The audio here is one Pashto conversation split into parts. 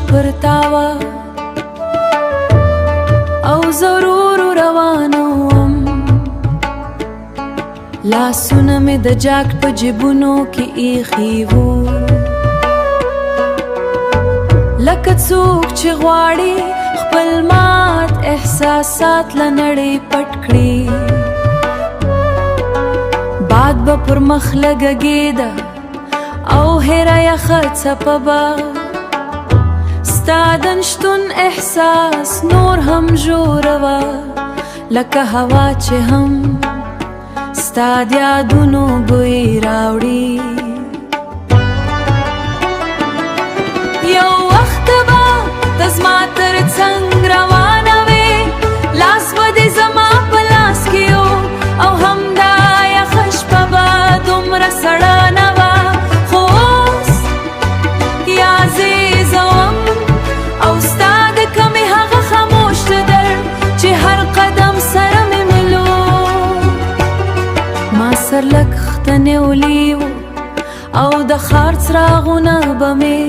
پر تاوه او ضرور روانه وم. لاسونه مې د جاکټ په جیبونو کې ایښي وو، لکه څوک چې غواړي خپل مات احساسات له نړۍ پټ کړي. باد به پر مخ لګېده او هېره یخه څپه به ستا د نشتون احساس نور هم ژوروه، لکه هوا چې هم ستا د یادونو بوی راوړي. یو وخت به ته زما تر څنګ روانه وې، لاس به دې زما په لاس کې و، او همدا یخه شپه به دومره سړه نه وه. خو اوس یوازې زه وم او ستا د کمې هغه خاموش درد چې هر قدم سره مې ملو. ما سر لږ ښکته نیولی و او د ښار څراغونه به مې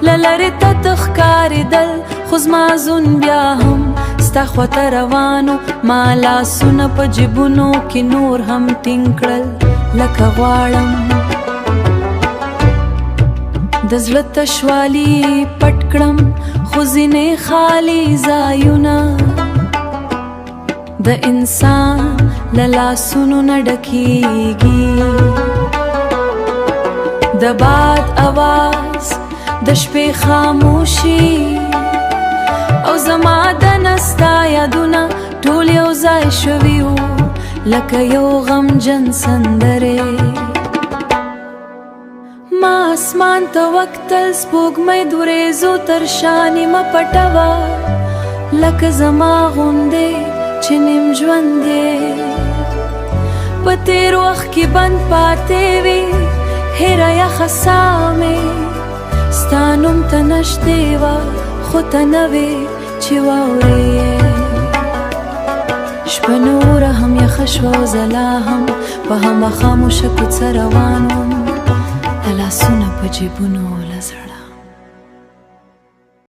له لرې تت ښکارېدل، خو زما زون بیا هم ستا خواته روان و. ما لاسونه په جیبونو کې نور هم ټینګ کړل، لکه غواړم د زړه تشوالي پټ کړم، خو ځینې خالي ځایونه د انسان له لاسونو نه ډکیږي. د باد اواز، د شپې خاموشي او زما د نستا یادونه ټول یو ځای شوي وو، لکه یو غمجن سندرې. ما اسمان ته وکتل، سپوږمۍ د ورېځو تر شا نیمه پټه وه، لکه زما غوندې چې نیم ژوند یې په تېر وخت کې بند پاتې وي. هېره یخه ساه مې ستا نوم ته نژدې وه، خو ته نه وې چې واورې یې. شپه نوره هم یخه شوه او زه لا هم په همه خاموشه کوڅه روان وم، د لاسونه په جیبونو له زړه